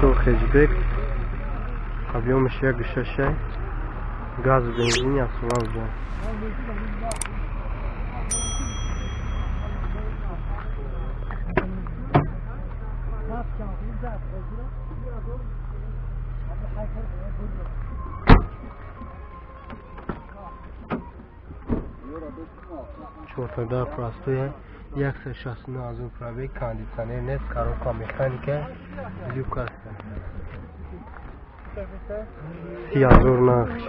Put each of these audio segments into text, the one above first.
сол хэтчбек, объёмаш 1,6, газ, бензин, яксола буда. Чортада простой, 169 000 пробег, кондиционер нест, коробка механика, люк аст. 30 000 нархш.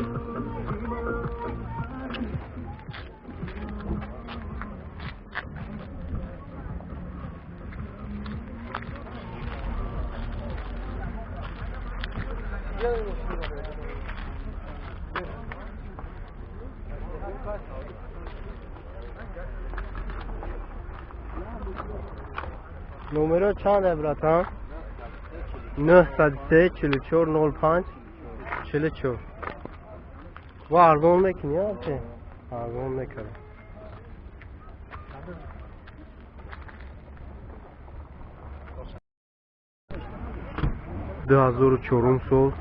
Номеро чанд, братан? 903 44 05 44. Ва арзон мекунӣ, алте? Арзон мекунам. 2004 сол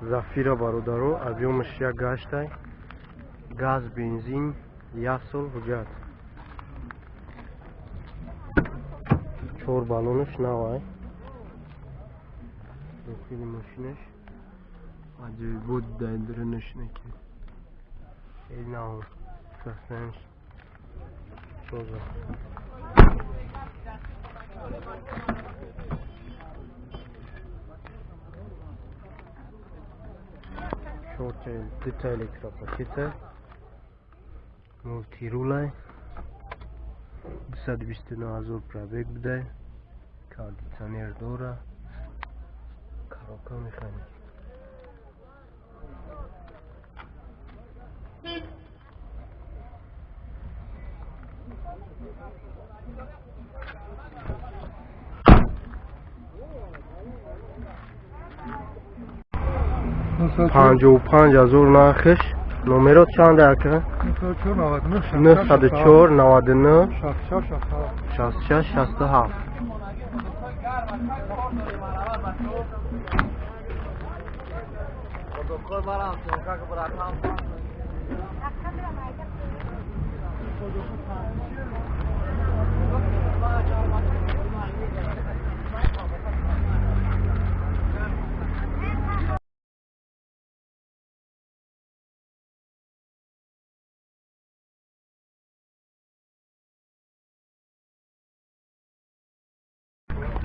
Зафира, бародаро, объёмаш 1,8, газ, бензин, як сол ҳуҷҷат. Чор баллонаш навай. Дохили мошинаш аҷоибот дайдиранаш неки. Нав состояниш соза. Чорта дута электропакета, мультирулай, 229 000 пробег будай, кондиционер дора, коробка механик. 55 000 нархш. Номеро чанд, ака? 904 99 66 67.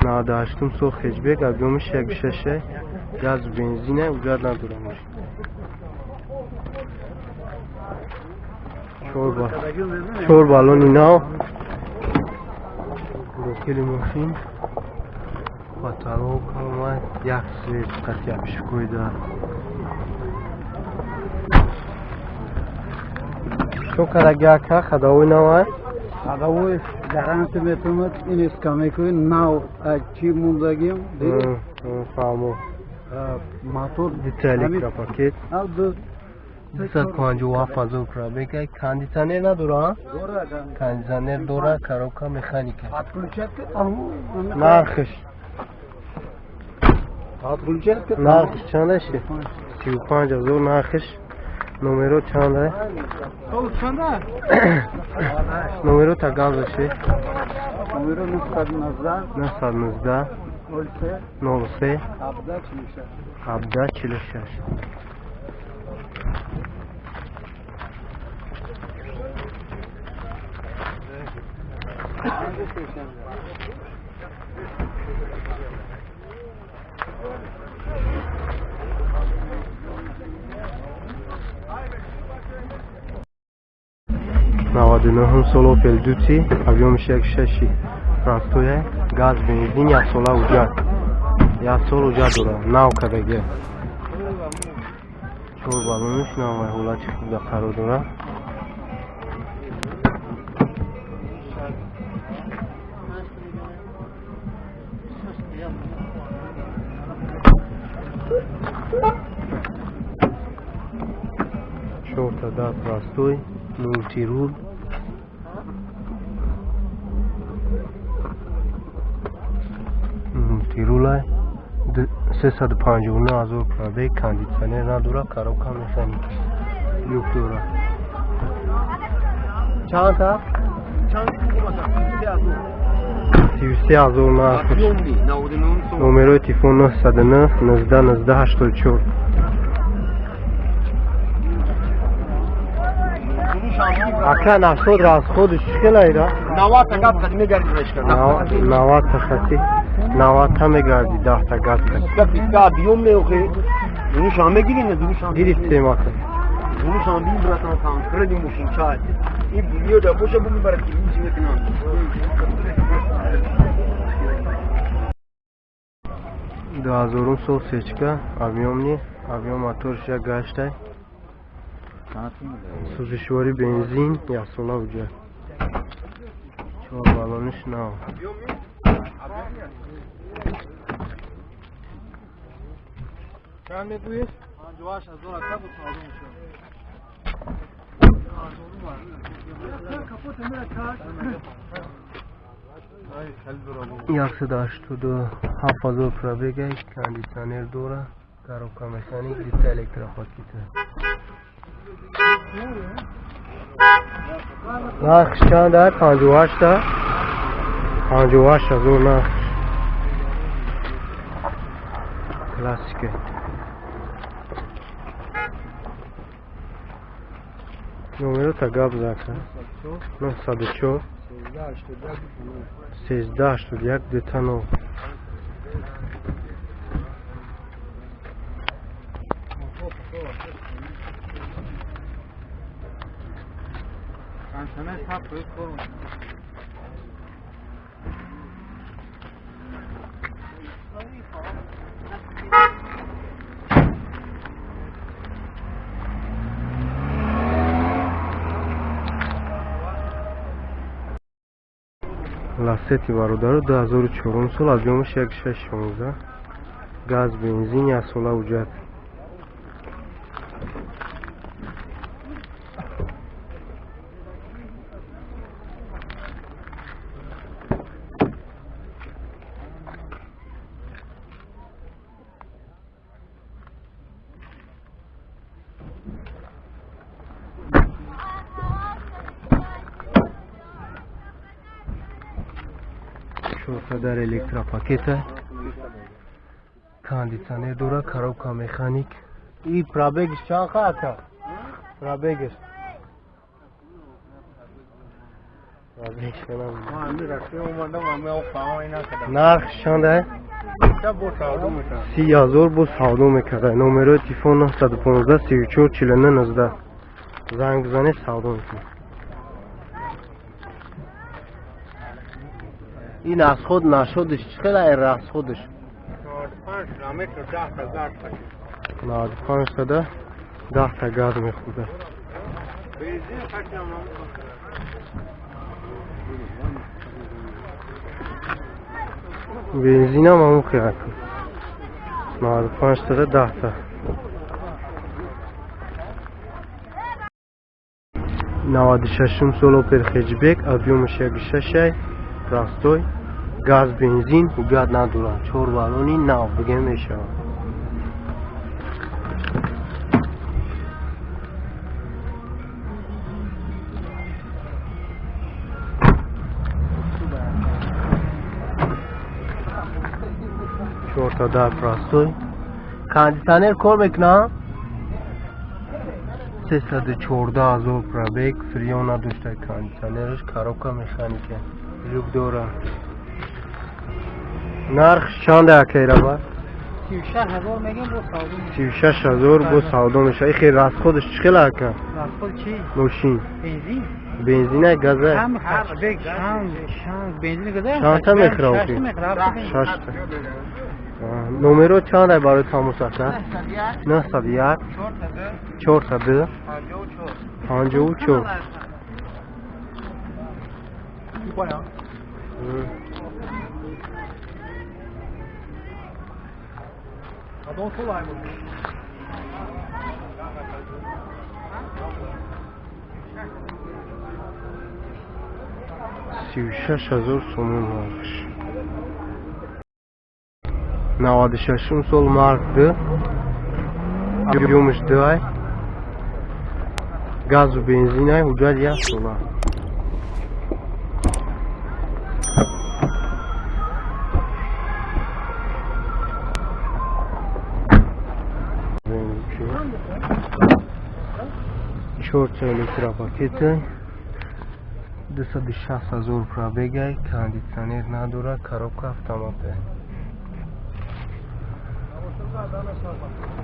98-ум сол хэтчбек, объёмаш 1,6, газ, бензина, уҷат надорам. Чор баллони нав, дохили мошин потолок ҳама як цвет, қати обшивкои дар. Чо караги, ака, ходовой навай? Ходовой гарантия метавонад, ин скамейкаи нав чӣ мондагим. Фаҳмо. Мотор. Дита электропакет, 257 000 пробег, кондиционер надора, кондиционер дора, коробка механика. Нархш? Нархш чанд аши? 35 000 нархш. Номеро чанд? Номеро тагавзаши. Номеро 919. 919. 03. 03. 17 46. 17 46. 99-ум сол Опел Дюти, объёмаш 1,6, простой, газ, бензин, яксола ҳуҷҷат, як сол ҳуҷҷат дорад, нав кардагия. Чор баллонаш навай, ҳолати хубда қарор дорад. Чорта дар простой, мультирул. Мультирула, 359 ҳазор пробег, кондитсионер надора, коробка механик, люк дора. Чанд та? 33 ҳазор нарх. Номерои телефон 909 19 19 84. Ака нашод расходиш чӣ хел айра? 90 та газ қад мегардӣ решка. 90 та хати 90 та мегардӣ 10 та газ қад. Писка биём меохи. Зурушам мегирӣ не зурушам? Гирифтем ака. Зурушам бим братан кам кредит мошин чай. Ин буниё да боша бу мебарад ки чӣ мекунам. 2000 сол сечка, объёмни, объём моторш як гаштай. Сӯзишворӣ бензин, яксола уҷа. 4 баллониш нав. Чанд мегӯед? 58 ҳазор ака бо савдо мешавад. 187 ҳазор пробега, кондитсионер дора, коробка механик, дита электропакета. Нархш чанд аст? 58 та? 58 ҳазор нархш. Классика. Номерота гап зака. 904 1381 2 9. Ласети бародару 2004 сол объёмаш 1.616, газ бензин, яксола уҷат. Дар электропакета, кондитсионер дора, коробка механик. И пробегиш чанд ха ака? Пробегиш. Нарх чанд аст? 30 ҳазор бо савдо мекарда. Номерои телефон 915 34 49 19. Занг бизанед, савдо мекунед. Ин расход нашодиш чӣ хел ай расходиш? 95 тада 10 та газ мехӯрда. Бензинам ҳамон хел 95 тада 10 та. 96 сол Опел хеджбек, объёмаш 1.6, простой, газ бензин, ҳуҷҷат надорад, 4 баллони нав бигем мешавад. Чорта дар простой. Кондитсионер кор мекунад? 314 ҳазор пробег, фреон надошта кондитсионераш, коробка механика, люк дора. Нарх чанд ака ираба? 36 ҳазор мегем бо савдо. 36 ҳазор бо савдо мешавад. Ихе расходаш чӣ хел ака? Расход чӣ? Мошин. Бензин? Бензина газа. Ҳам хачбек, шан бензин газа. Чанд та мехӯра охи? 6 та. Номеро чанд ай барои тамос ака? 901 402 54. 36 ҳазор сомон нархш. 96 сол марк 2. Объёмш 2. Газу бензин ай, ҳуҷҷат 1 сола. Чорта электропакеты 260 000 пробегай, кондитсионер надора, коробка автомата.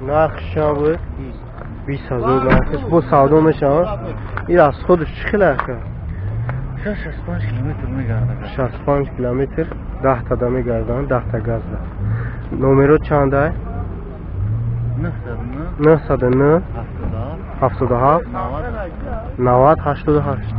Нарх шабы 20 000 нархш бо савдо мешавад. Ин аз худаш чӣ хел ака? 65 километр мегардад. 65 километр 10 та да мегарданд, 10 та газда. Номеро чанд ай? 909 909 77 90 88.